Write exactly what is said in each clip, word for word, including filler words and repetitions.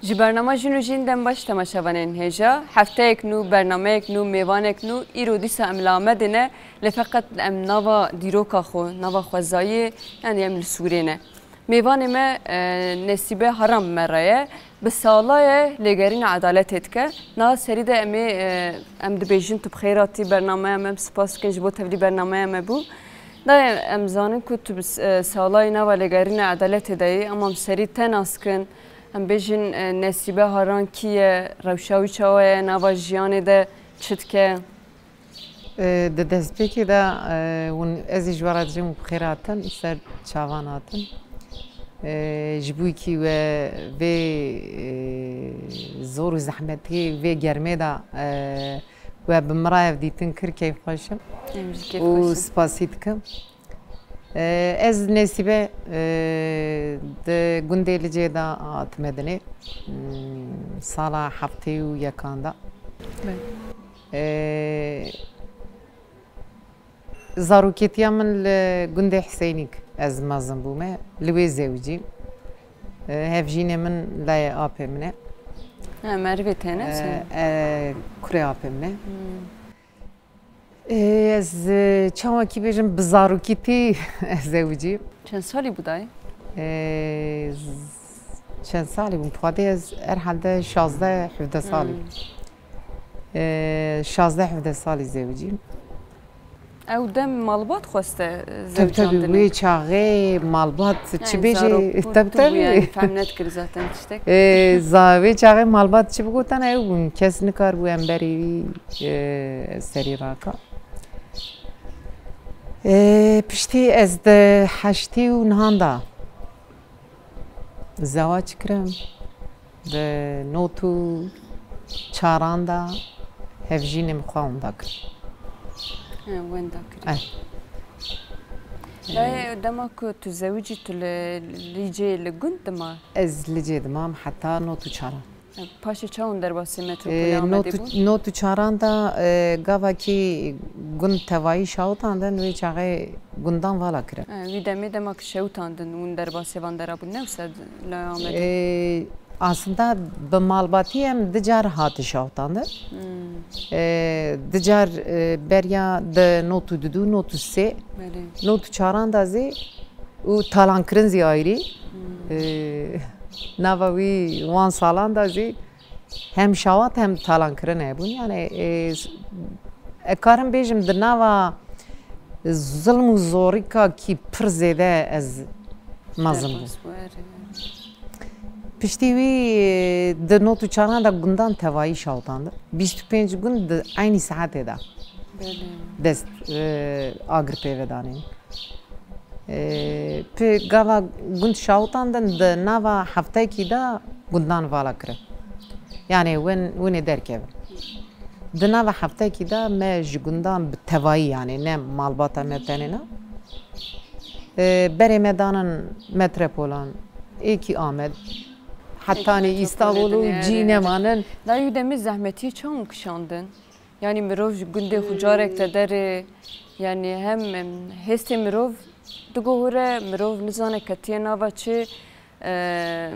Ji bernama Jin û Jîn dem baş temaşevanên hêja. Hefteyek nû, bernameyek nû, mêvanek nû, îro dîsa em li Amedê ne, lê feqet em nava dîroka xwe, nava xwezayê, yanî em li Sûrê ne. Mêvanê me, e, Nesîbe Haran bi me re ye. Bi sala ye lêgerîna edaletê dike. Niha serî de em ê, e, em dibêjin tu bi xêr hatî bernameya me, em spas dikin ji bo tevlî bernameya me bû. Dayê, em zanin ku tu bi s-, e, salayê nava lêgerîna edaletê de yî, em em serî te nas kin. Em bêjin, e, Nesîbe Haran kî ye, rewşa wî çawa ye, nava jiyanê de çi dike? E, di destpêkê de, e, hûn, ez ê ji we re dijim û bi xêr hatin, ser çavan hatin. E, ji bo kî we vê, e, zor û zehmetê, vê germê de, e, we bi min re ev dîtin kir, keyfxweş im. Em jî keyfxweş in. Û spasî dikim. E, ez Nesîbe, e, di gundê Licê de hatime dinê. Hmm, sala heftê û yekan de. Belê. E, zarokêtiya min li gundê Hisênîk ez mezin bûme. Li wê zewicîm. E, hevjînê min layê apê min e. Ha, merivê te ne, e, sen? E, kurê apê min e. Hmm. Ê, ez, e, çawakî bêjim, bi zarokîtî ez zewicîm. Çend salî bû dayê? Ê, z-, çend salî bûm? Xwedê ez herhalde şazdeh hevdeh salî. Hmm. Ê, şazdeh hevdeh salî zewicîm. Ew dem malbat xweste. Tabii, tabii, zewicandinê. Wê çaxê malbat çi bêjê? Tabii, tabii. Yanî zarok bû, tu bû, yanî fehm nedikir zaten tiştek. Ê, za-, wê çaxê malbat çi bigotana ew bûn. Kes nikaribû em berê wî e, serî raka. E, piştî ez di heştê û nihan da zewac kirim. Di not û çaran da hevjînê min xwe wenda kir. He, wenda kir. Eh. Dayê, dema ku tu zewicî, tu li Licê, li gund dima? Ez Licê dimam heta not û çaran. Paşê çawan derbasî metropolê Amedê bûn? Ê, not û, not û çaran da, e, gavakî gund tevayî şawitandin, wê çaxê gundan vala kirin. E, wî demê dema ku şewitandin hûn derbasê van dera bûn, ne wisa li Amedê? Ê, aslında bi malbatî em di car hati şawitandin. Hmm. Ê, di car, e, beriya di not û du, not û sê, belê, not û çaran da zî û talankirin zî ayrî. Hmm. Ê, nava wî wan salan da zî hem şawat hem talankirin hebûn. Yani, e, e, karim bêjim di nava zilm û zorîka kî pir zêde ez mezin bûm. Derbas bû, erê. Piştî wî, e, di not û çaran de gundan tevayî şawitandin. Bîst û pênc gund di eynî saetê de, belê, dest, e, agir pê ve danîn. Ê, pi gava gund şawitandin di nava heftekî de gundan vala kirin. Yanê win, winê derkevin. Di nava heftekî de me ji gundan bi tevayî, yanê ne malbata me tenê ne. Ê, berê me danin metrepolan, êkî Amed, hetanî Îstanbul û cî nemanin. Da yû demê zehmetî çawan kişandin? Yanî mirov ji gundê xwe carek te derê, yanî hem, em, hêstê mirov digohore, mirov nizane ketiye nava çi, e,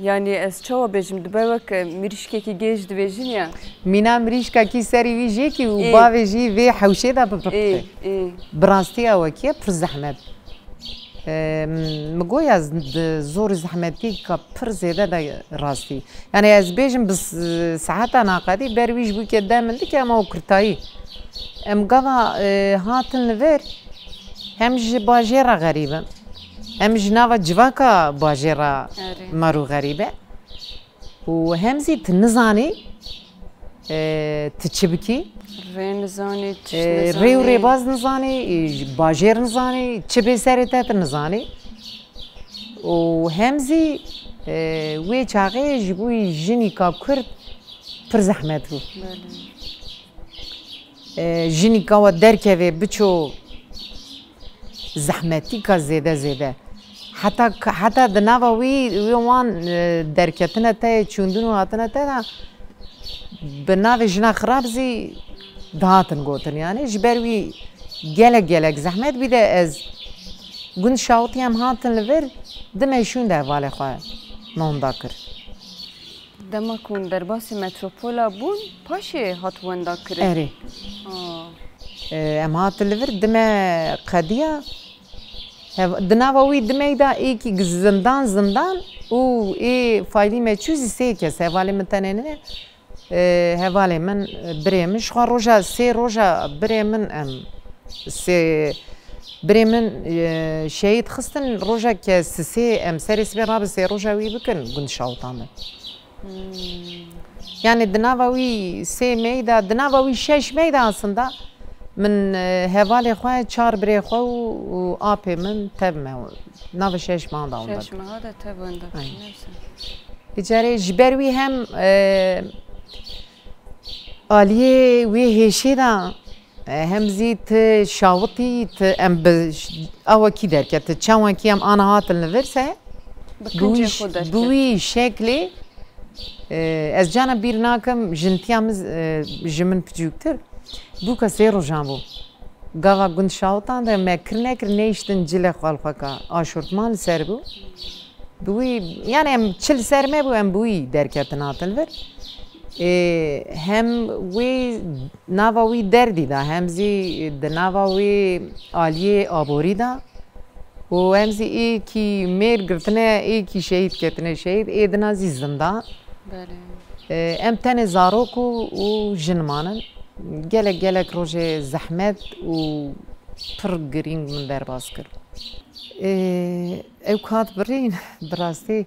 yanî ez çawa bêjim, dibe wek, e, mirîşkekî gêj dibêjin ya. Mîna mirîşkekî serî wî jêkî û, ê, bavê jî vê hewşê de bipiqitê. Ê, ê. Bi rastî ew wekî ye pir zehmet. Em, min got ya z-, di zor û zehmetîka pir zêde de rastî. Yani ez bêjim bi s-, saeta naqedî ber wî ji bûkê deh min dike ema û kirtayî. Em gava, e, hatin li vir hem ji bajêra xerîb in, hem ji nava civaka bajêra, erê, me rû xerîb e. Û hem zî tu nizanî, e, tu çi bikî? Rê nizanî, tişt, e, nizanî. Rê û rêbaz nizanî, e, bajêr nizanî, çi bê serê te tu nizanî. Û hem zî, e, wê çaxê ji bo jinîka Kurd pir zehmet bû. Belê. E, jinîka we derkeve biço zehmetîka zêde zêde. Heta, heta di nava wî, wî wan, e, derketine te, çûndin û hatine te de bi navê jina xirab zî dihatin gotin. Yani ji ber wî gelek gelek zehmet bî de ez gund şawitî em hatin li vir, di meşûn de hevalê xwe me wenda kir. Dema ku hûn derbasî metropola bûn, paşê hat wenda kirin? Erê. Aa. Em hatin li vir dime qediya. Hev-, di nava wî dimeyda êkî zindan zindan û ê faylî me çû zî sê kes hevalê min tenê nine. Hevalê min, birê min, ji xwe roja sê roja birê min em sê birê min şehîd xistin, rojeke sisê em serê sibê rabin sê roja wî bikin gund şawitandin. Yani di nava wî sê meyda, di nava wî şeş meyda aslında min, e, hevalê xwe, çar birê xwe û, û apê min tev me nava şeş mehan da onda. Şeş meha de tev wenda. Aynen. Neyse. Îcarê ji ber wî hem, e, aliyê wê hêşê de, e, hem zî ti şawitî, ti em bi ş-, awekî derket, ti çawekî em ana hatin li vir se, bi wî şeklê, e, ez cana bîr nakim, jintiya min, e, ji min piçûktir bûka sê rojan bû. Gava gund şawitan de me kir nekir neyştin cilê xwe li xwe ka aşortman li ser bû. Bi wî, yani em çi li ser me bû, em bi wî derketin hatin vir. Ê, hem wî nava wî derdî da, hem zî di nava wî aliyê aborî da. Û hem zî êkî mêr girtine, êkî şehîd ketine şehîd, ê dina zî zindan. Belê. Ê, em tenê zarok û, û jin manin. Gelek, gelek rojê zehmet û pir girîng min derbas kir. Ê, ew kat birîn, bi rastî,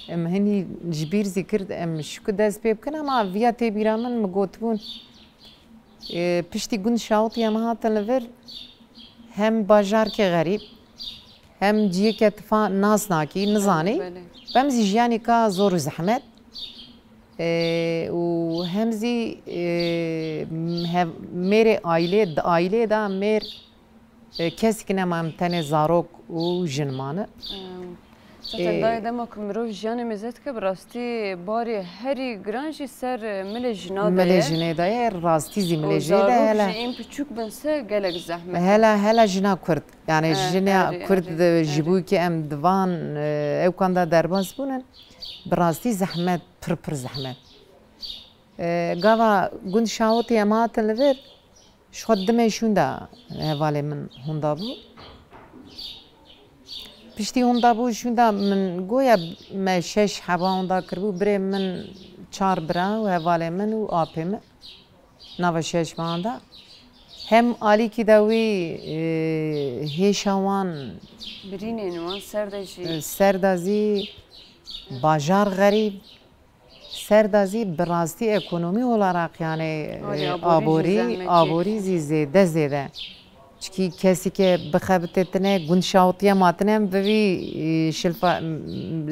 em hinî ji bîr zî kir, em şiku dest pê bikin, ama viya tê bîra min, min gotibûn, ê, piştî gund şawitî em hatin li vir, hem bajarkê xerîb, hem ciyê ke tu fa nas nakî, nizanî. Belê, belê. Em zî jiyanî ka zor û zehmet. Ê, û hem zî, ê, hev-, mêrê aîlê, di aîlê de mêr, e, kesîk nema, em tenê zarok û jin mane. Em, zaten, e, dayê dema ku mirov jiyanê mêze dike, bi rastî barê herî giran jî ser, e, milê jina de ye. Milê jinê de ye, rastî zî milê jinê de ye. Û zarok jî ên piçûk bin se gelek zehmet e. Hela, hela jina Kurd. Yani, e, jina Kurd, erê, erê, ji bo ke em di van, e, ewkan de derbas bûnin, bi rastî zehmet, pir pir zehmet. E, gava gund şawitî em hatin li vir, ji xwe di me şûnda hevalê min hûnda bû. Piştî hûnda bû şûnda min goya me şeş heba hûnda kiribû, birê min, çar bira û hevalê min û apê min. Nava şeş mehan da. Hem alîkî de wî, e, hêşa wan, birînên wan ser de jî, e, ser de zî bajar xerîb, ser de zî bi rastî ekonomî olarak, yani, e, aborî, aborî zî zêde zêde. Çikî kesî ke bixebitê tine, gund şawitiye matine, em bi vî, e, şilfa,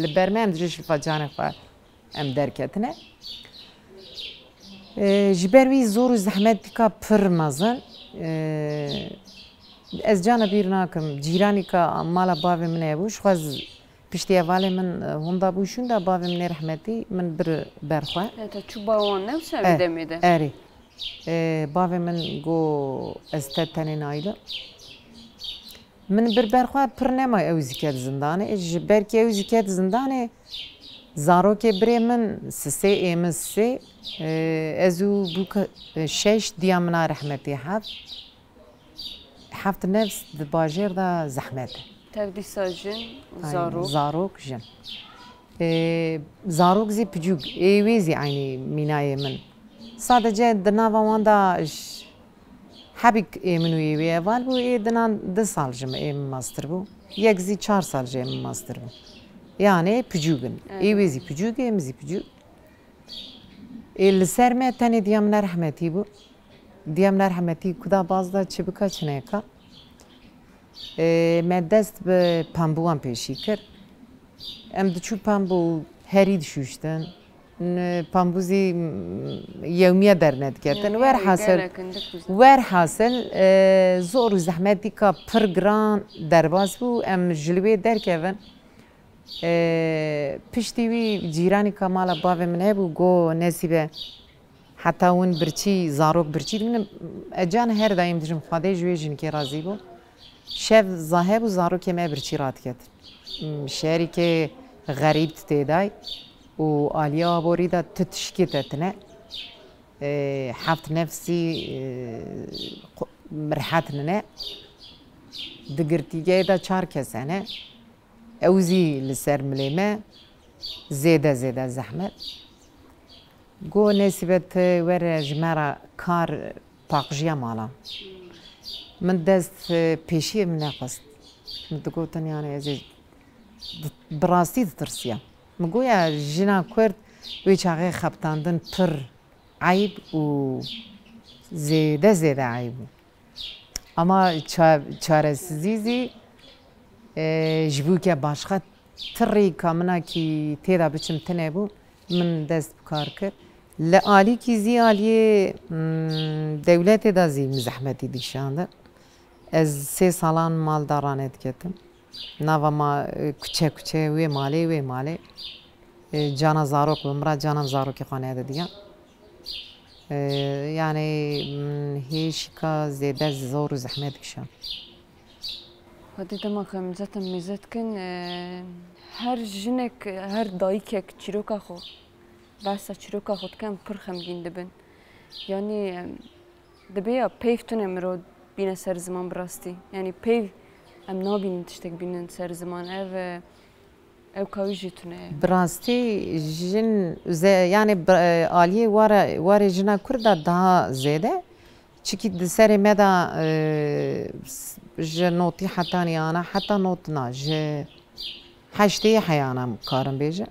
li ber me em dijî şilfa canê xwe em derketine. E, ji ber wî zor û zehmetîka pir mezin. E, ez cana bîr nakim, cîranîka mala bavê min hebû, ji xwe z-, piştî hevalê min, e, hûnda bû şûnda bavê min ê rehmetî, min bir ber xwe. E, te çû ba wan ne wisa, e, wî demê de? Erê. E, bavê min got, ez te tenê nayîlim. Min bir ber xwe pir nema ew zî ket zindanê. Ji ber ke ew zî ket zindanê, zarokê birê min sisê, ê min sisê, e, ez û bûk, e, şeş, diya min a rehmetî heft. Heft nefs di bajêr de zehmet e. Tev dîsa jin û zarok. Aynen, zarok, jin. E, zarok zî picûk, ê wê zî eynî mînayê min. Sadece di nava wan de j-, hebîk ê min û ê wê heval bû, ê dinan du sal ji min, ê min mastir bû. Yek zî çar sal ji ê min mastir bû. Yanê picûk in. Ê wê zî picûk, ê min zî picûk. Ê li ser me tenê diya min a rehmetî bû. Diya min a rehmetî kuda baz da çi bika çi neka. Ê, me dest bi pembûwan pêşî kir. Em diçû pembû herî dişûştin. N-, pembû zî, m, yewmiye dernediketin. Yewmiye. Werhasil, gelek in, dikuzin. Werhasil, e, zor û zehmetîka pir giran derbas bû. Em ji li wê derkevin. E, piştî wî cîranîka mala bavê min hebû, got, Nesîbe, heta hûn birçî, zarok birçî dibînin, e, can her daîm dijim Xwedê ji wê jinikê razî bo. Şev zahe bû, zarokê me birçî radiketin. M, şehrîkê xerîb di tê day. Û aliya aborî de tu tişkê te tine. E, heft nefsî, e, qu-, rehet nine. Di girtîgehê de çar kes hene. Ew zî li ser milê me zêde zêde zehmet. Got, "Nesîbe, tu were ji me re kar paqjiya mala." Min dest, e, pêşiyê min nexwest. Min digotin, yani, ez ê di-, bi rastî ditirsiyam. Min got, "Ya jina Kurd wê çaxê xebitandin pir eyb û zêde zêde eyb bû." Ama ça-, çaresizî zî, e, ji bo ke başqa tirî ka min a kî tê de biçim tune bû, min dest bi kar kir. Li alîkî zî aliyê, mm, dewletê de zî min zehmetî dikişandin. Ez sê salan mal de ranediketim. Nava ma, e, kuçe kuçe wê malê, wê malê. E, cana zarok bi min re, cana zarokê xwe nedidiyan. E, yani, mm, hê şika zêde zor û zehmet kişand. Xwedî dema ku em zaten mêze dikin, e, her jinek, her dayikek çîroka xwe, behsa çîroka xwe dikin, em pir xemgîn dibin. Yani, em, dibe ya peyv tune mirov bîne ser ziman bi rastî. Yani peyv em nabînin tiştek bînin ser ziman. Ev, e, ew ka wî jî tune ye. Bi rastî jin ze-, yani bi, e, aliyê ware, warê jina Kurd de daha zêde. Çikî di serê me de, e, s-, ji notî hetanî ana, heta not na, ji heştê heyana karim bêjim.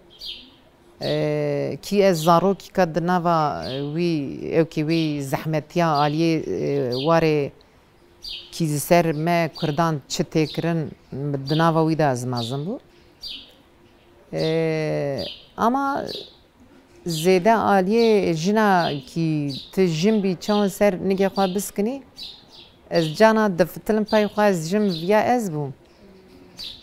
E, kî ez zarokî ka di nava, e, wî, ew kî wî zehmetiya aliyê, e, warê kî ji ser me Kurdan çi tê kirin, di nava wî de ez mezin bû. E, ama zêde aliyê jina kî tu jin bî çawan ser nigê xwe biskinî, ez cana difitilin pey xwe ez jin viya ez bûm.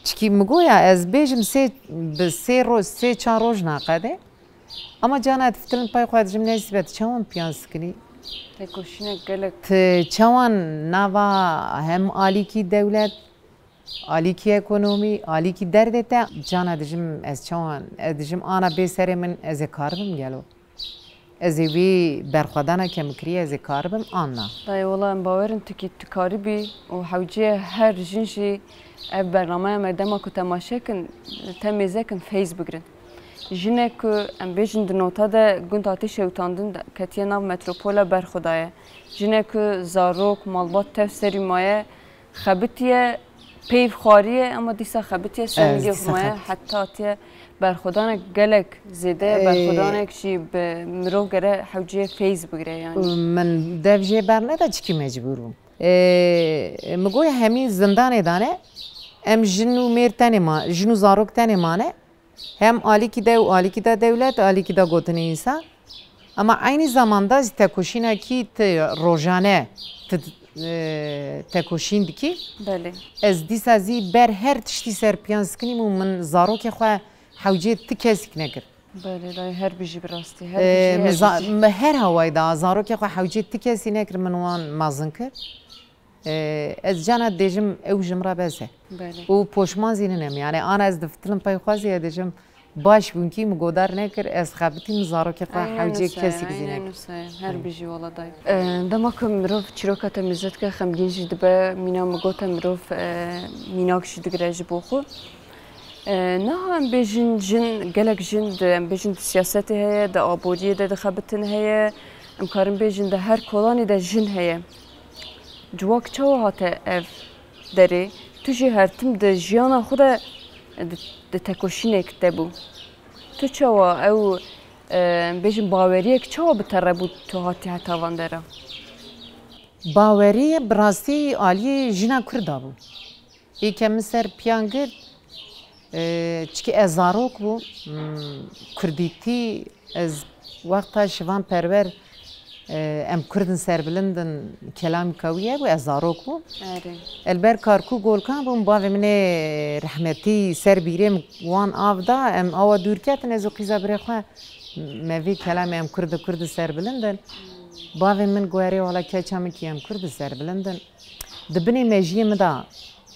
Çikî min goya ez bêjim sê, bi sê roj, sê çar roj naqede. Ama cana difitilin pey xwe dijim nesîbe tu çawan piyan sikinî? Tekoşînek gelek. Tu çawan nava hem alîkî dewlet, alîkî ekonomî, alîkî derdê te, cana dijim ez çawan, ez dijim ana bê serê min ez ê karibim gelo? Ez ê wî berxwedana ke min kiriye ez ê karibim an na? Dayê, wela em bawer in tu kî tu karibî û hewceyê her jin jî ev bernameya me dema ku temaşe kin, te mêze kin feyz bigrin. Jinek ku em bêjin di nota de gund hatî şewitandin de ketiye nav metropola Berxwedayê. Jinek ku zarok, malbat tev serî maye, xebitiye, peyv xwariye, ema dîsa xebitiye ser nigê xwe maye, heta hatiye berxwedanek gelek zêde, berxwedanek jî bi mirov gere hewceyê feyz bigire yani. Min dev jê berneda, çikî mecbûr bûm. Ê, min goya hemî zindanê dane, em jin û mêr tenê ma-, jin û zarok tenê mane. Hem alîkî de û alîkî de dewlet, alîkî de gotinê însan. Ama eynî zamanda jî tekoşînekî ti rojane ti, e, tekoşîn dikî. Belê. Ez dîsa zî ber her tiştî ser piyan sikinîm û min zarokê xwe hewcê ti kesîk nekir. Belê, dayê, her bijî bi rastî, her E, bijî, min her za-, bijî. Min her hawayê de zarokê xwe hewcê ti kesî nekir, min wan mezin kir. E, ez cana dêjim ew ji min re bes e. Belê. Û poşman zî ninem. Yani ana ez difitilim pey xwe zî ez dêjim baş bûn kî min godar nekir, ez xebitî min zarokê xwe hewcê kesîk zî nekir. Her bijî wala dayê. E, dema ku mirov çîroka te mêze dike, xemgîn jî dibe, mîna min gote mirov, e, mînak jî digire ji bo xwe. E, niha em bêjin jin, gelek jin di, em bêjin di siyasetê heye, di aboriyê de dixebitin heye, em karin bêjin di her kolanê de jin heye. Civak çawa hate ev derê? Tu jî her tim di jiyana xwe de di, di tekoşînek de bû. Tu çawa ew, e, em bêjin baweriyek çawa bi te re bû tu hatî heta van dera? Bawerî bi rastî aliyê jina Kurda bû. Ê ke min ser piyan girt, e, çikî ez zarok bûm, hmm, kurdîtî, ez wexta Şivan Perwer, e, em kurd in serbilind in, kelamîka wî hebû, ez zarok bûm. Erê. El ber Karkû Golkan bûm, bavê min ê rehmetî ser bîrê min wan av da, em awa dûr ketin, ez û qîza birê xwe me vê kelamê em kurd in, kurd in serbilind in. Bavê min guherê wala keça min kî em kurd in serbilind in. Di binê mejiyê min de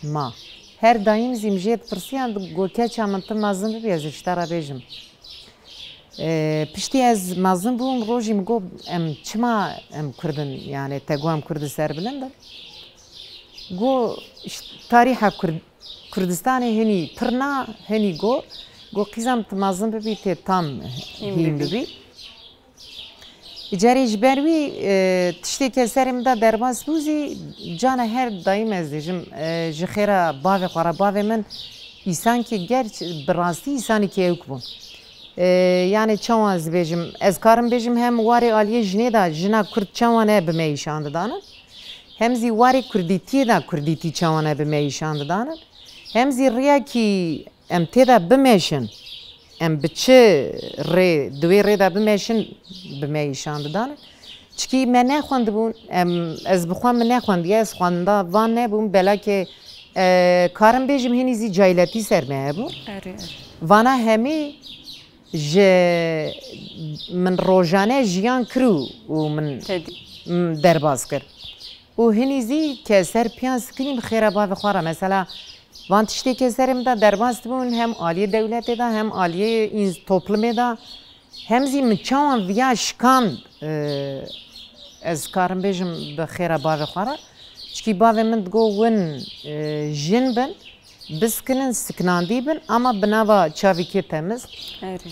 ma. Her daîm zî min jê dipirsiyan, di got, "Keça min, tu mezin bibî, ez ê ji te re bêjim." E, piştî ez mezin bûm, rojî min got, em çima em Kurd in, yani te got em Kurd in serbilind in. Got, işte, tarîha Kurd, Kurdistanê hinî pir na, hinî got, got, qîza min tu mezin bibî, tê tam hîn bibî. Îcarê ji ber wî, e, tiştê ke serê min de derbas bû zî, cana her daîm ez dêjim, e, ji xêra bavê xwe re, bavê min îsankî gerç, bi rastî îsanîkî ewk bû. E, yani çawan ez bêjim, ez karim bêjim hem warê aliyê jinê de jina Kurd çawan e bi me îşan didanin, hem zî warê Kurdîtiyê de Kurdîtî çawan e bi me îşan didanin, hem zî riyekî em tê de bimeşin, em bi çi rê, di wê rê de bimeşin, bi me îşan didanin. Çikî me nexwendibûn, em, ez bi xwe min nexwendiye, ez xwenda van nebûm, belakê, e, karim bêjim hînî zî cahîletî ser me hebû. Erê, erê. Vana hemî ji min rojane jiyan kir û, û min Tedî. m, derbas kir. Û hinî zî ke ser piyan sikinî bi xêra bavê xwe re. Mesela van tiştê ke serê min de derbas dibûn, hem aliyê dewletê de, hem aliyê în-, toplumê de, hem zî min çawan viya şikand, e, ez karim bêjim bi xêra bavê xwe re. Çikî bavê min digot win, e, jin bin, biskinin, sikinandî bin, ama bi nava çavîkê temiz. Erê.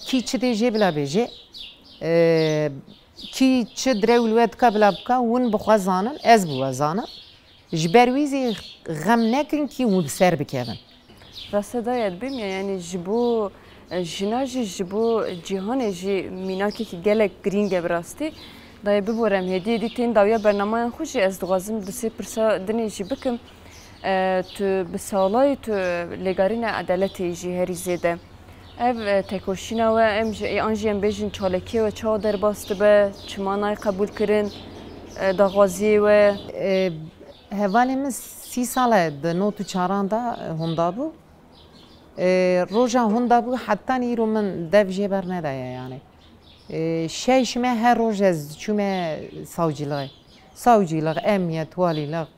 Kî çi dê jê bila bêjê. E, Kî çi direw li we dika bila bika, win bi xwe zanin, ez bi we zanim. Ji ber wî zî xem nekin kî win bi ser bikevin. Rastê dayê dibêm ya, yanî ji bo, e, jina jî, ji bo cîhanê jî mînakekî gelek girîng e bi rastî. Dayê bibore em hêdî hêdî tên dawiya bernameyan xwe jî ez dixwazim du sê pirsa dinê jî bikim. E, tu bi salayî tu lêgarîna edaletê yî jî herî zêde. Ev, e, tekoşîna we, em jî, an jî em bêjin çalakiyê we çawa derbas dibe, çima nayê qebûlkirin, e, daxwaziyê we? E, hevalê min sî sal e di not û çaran de, e, hunda bû. E, roja hunda bû, hetanî îro min dev jê bernedaye yani. E, şeş meh her roj ez diçûme savcılığı. Savcılık, emniyet, valilik,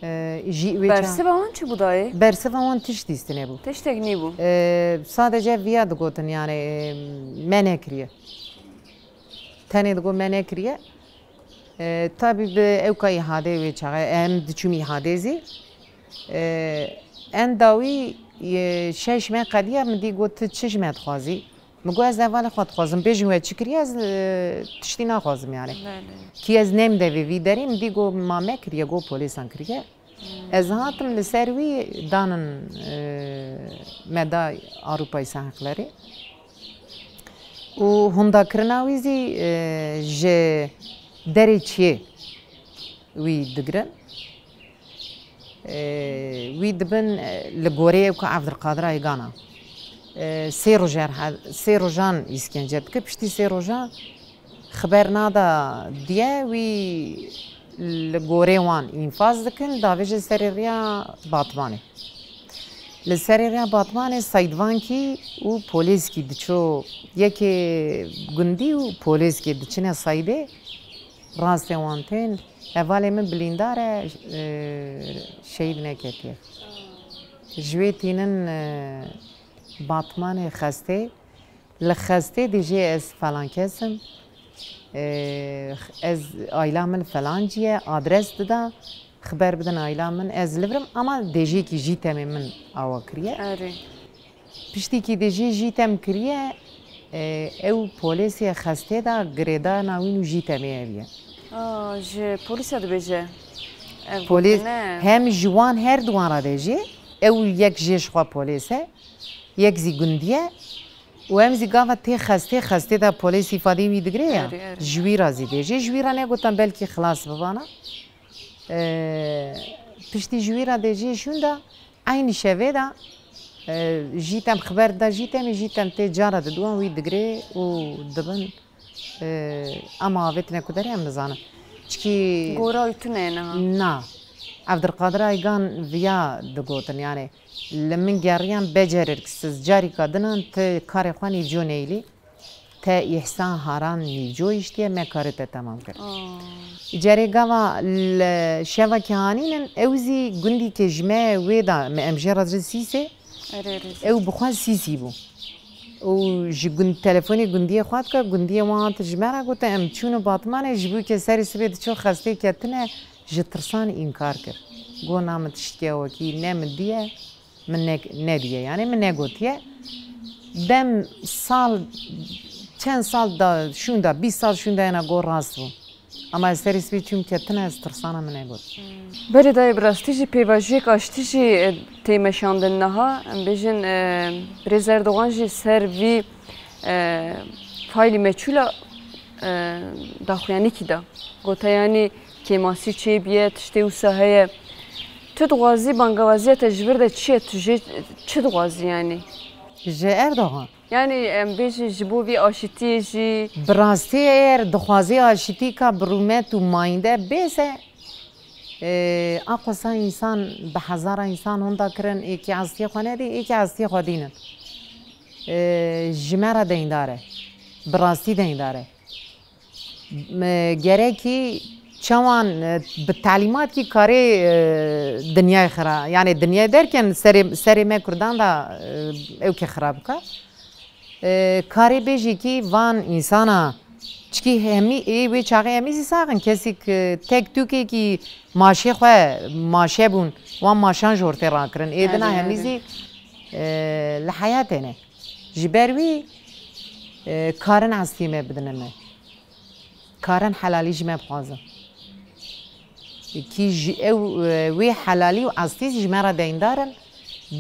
e, jî wê ça- Bersiva wan çi bû dayê? Bersiva wan tişt dîstine bû. Tiştek nîbû. E, sadece viya digotin yani, e, me nekiriye. Tenê digot me nekiriye. E, tabî bi ewka îhadê wê çaxê, em diçûm îhadê zî. E, en dawî, e, şeş meh qediya min dî got, tu çi ji me dixwazî? Min got, ez hevalê xwe dixwazim. Bêjin we çi kiriye, ez, e, tiştî naxwazim yani. Belê. Kî ez nêm devê vî derê, min dî got, ma me kiriye, got polêsan kiriye. Hmm. Ez hatim li ser wî danin, e, me da Avrupayê Însan Heqlerê. Û hindakirina wî zî, e, ji derê çiyê wî digirin. Ee, wî dibin, e, li goreyê ku Evdilqadir Aygan a. Ee, sê rojer he-, sê rojan îskence dike. Piştî sê rojan xeber nada diye wî li gorê wan înfaz dikin, davêje serê riya Batmanê. Li serê riya Batmanê Seydvankî û polêskî diço, yekê gundî û polêskê diçine Seydê, rastê wan tên. Hevalê min bilîndar e, e, şehîd neketiye. Ji wê tînin, e, Batmanê Xestê. Li Xestê dijê ez falan kes im. E, ez ayla min felancî ye, adres dida. Xeber bidin ayla min, ez li vir im, ama dêjêkî jî temê min awa kiriye. Erê. Piştîkî dê jê jî tem kiriye, e, ew polêsê Xestê de girêdana wî nû jî temê ev ye. Aa, ji polîsa dibêje. Ev Polîs gotine. Hem ji wan her duwan re dê jê, ew yek jê ji xwe polês e, yek zî gundî ye û em zî gava tê Xestê, Xestê de polês îfadeyê wî digire ya, Erê, erê. Ji wî ra zî dê jê, ji wî ra negotan belkî xilas bibana. E, piştî ji wî ra dê jê şûnda, Eynî şevê de, e, jî tem xeber da, jî temê, jî tem tê cara diduan wî digirê û dibin, e, ama avêtine ku derê em nizanin. Çikî Gora wî tune ye niha? Na. Evdirqadir Aygan viya digotin, yani, li min geriyan becerirksiz, carîka dinan ti karê xwe nîvco neyilî. Te Îhsan Haran nîvco hiştiye, me karê te temam kir. Aa. Îcarê gava li şevakî hanînin, ew zî gundî ke ji me wê da, me em jê re dirin Sîsê, Erê, erê. Ew bi xwe Sîsî bû. Û ji gund, telefonê gundiyê xwe dike, gundiyê wan hat ji me re gote, em çûn û Batmanê, ji bo ke serê sibê diçû xestê ketine, ji tirsan înkar kir. Got, na min tiştiya wekî ne min diye, min ne, nediye, yani min negotiye. Dem sal, çend sal da şûnda, bîst sal şûnda ena got rast bû. Ama ez serê sibê çûm ketine, ez tirsana min negot. Belê dayê, bi rastî jî pêvajoyek aştî jî, e, tê meşandin niha. Em bêjin, e, Birêz Erdogan jî ser vî, e, faylî meçhûla, e, daxuyanîkî da. Gote, yanî kêmasî çêbûye, tiştê wisa heye. Tu dixwazî bangawaziya te ji vir de çi ye? Tu jê çi dixwazî yanî? Ji Erdogan? Yanî em bêjin ji bo vî aşitiyê jî. Bi rastî eger dixwazî aşitîka bi rûmet û mayînde bêze, e, a qasa însan bi hezara însan honda kirin, êkî estiyê xwe nedî, êkî estiyê xwe dînin. E, ji me re deyndar e. Bi rastî deyndar e. Me gerekî çawan, e, bi telîmatkî karê, e, dinyayê xira, yani dinyayê derken serê, serê me Kurdan da, e, ew ke xira bika. E, karê bêjî kî van însana, çikî hemî, ê wê çaxê hemî zî sax in, kesî ki tek tûkekî maşê xwe maşe bûn, wan maşan ji ortê rakirin. Ê dina Erê, hemî erê. zî, e, li heyatê ne. Ji ber wî, e, karin estiyê me bidine me. Karin helalî ji me bixwazin. Kî ji ew, e, wê helalî û estî ji me re deyndar in.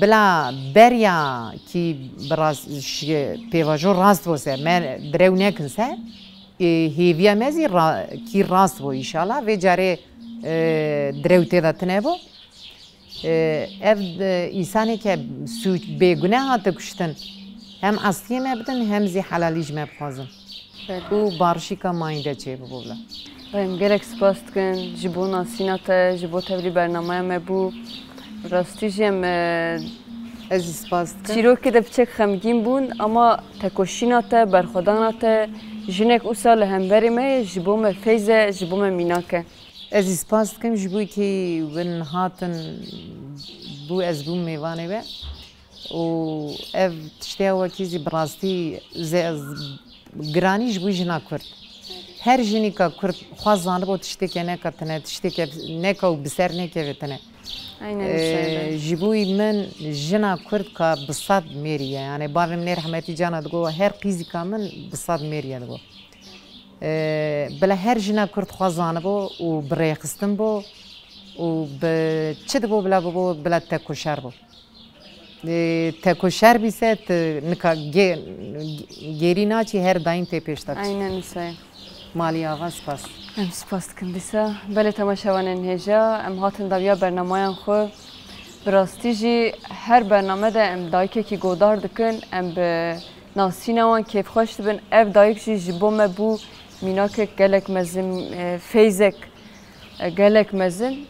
Bila beriya kî bi rast, ji pêvajo rast bo se, me direw nekin se, e, hêviya me zî ra-, kî rast bo înşallah. Vê carê, e, direw tê de tine bo. E, ev, e, însanê ke sûc bêgune hate kuştin, hem estiyê me bidin, hem zî helalî ji me bixwazin. Belê. Û barişîka mayînde çêbibo bila. Em gelek spas dikin ji bo nasîna te, ji bo tevlî bernameya me bû. Rastî jî em, e, Ez jî spas dikim. Çîrokê de piçek xemgîn bûn, ama tekoşîna te, berxwedana te, jinek wisa li hemberê me ye, ji bo me feyz e, ji bo me mînak e. Ez jî spas dikim ji bo kî win hatin bû ez bûm mêvanê we û ev tiştê wekî zî bi rastî ze-, giranî ji bo jina Kurd. Her jinîka Kurd xwe zanibo tiştêke neka tine, tiştêke neka û bi ser nekeve tine. Aynen, Ee, ji bo min jina Kurd ka bi sed mêrî ye. Yani bavê min ê rehmetî cana digo, her qîzîka min bi sed mêrî ye digo. Ee, bila her jina Kurd xwe zanibo û bi rêxistin bo û bi çi dibo bila bibo, bila tekoşer bo. Ee, tekoşer bîse tu nika gê-, gêrî naçî, her daîm tê pêş de. Aynen wisa ye. Malî ava spas. Em spas dikin dîsa. Belê temaşevanên hêja, em hatin dawiya bernameyan xwe. Bi rastî jî her bername de em dayikekî godar dikin, em bi nasîna wan kêfxweş dibin. Ev dayik jî ji bo me bû mînakek gelek mezin, e, feyzek, e, gelek mezin.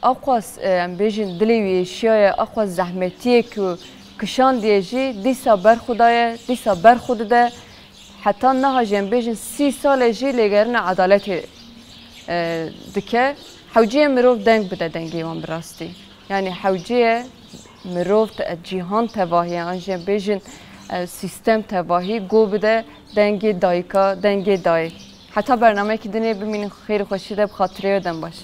Aqwas, e, em bêjin dilê wî êşiyaye, aqwas zehmetiyê ku kişandiye jî dîsa berxudaye, dîsa berxudide. Heta niha jî em bêjin sî sal e jî lêgerina edaletê, e, dike. Hewceyê mirov deng bide dengê wan bi rastî. Yani hewceyê mirov te-, cîhan tevahî, an jî em bêjin, e, sîstem tevahî go bide dengê dayika, dengê dayê. Heta bernameyekî dinê bimînin xêr û xweşî de bi xatirê we dem baş.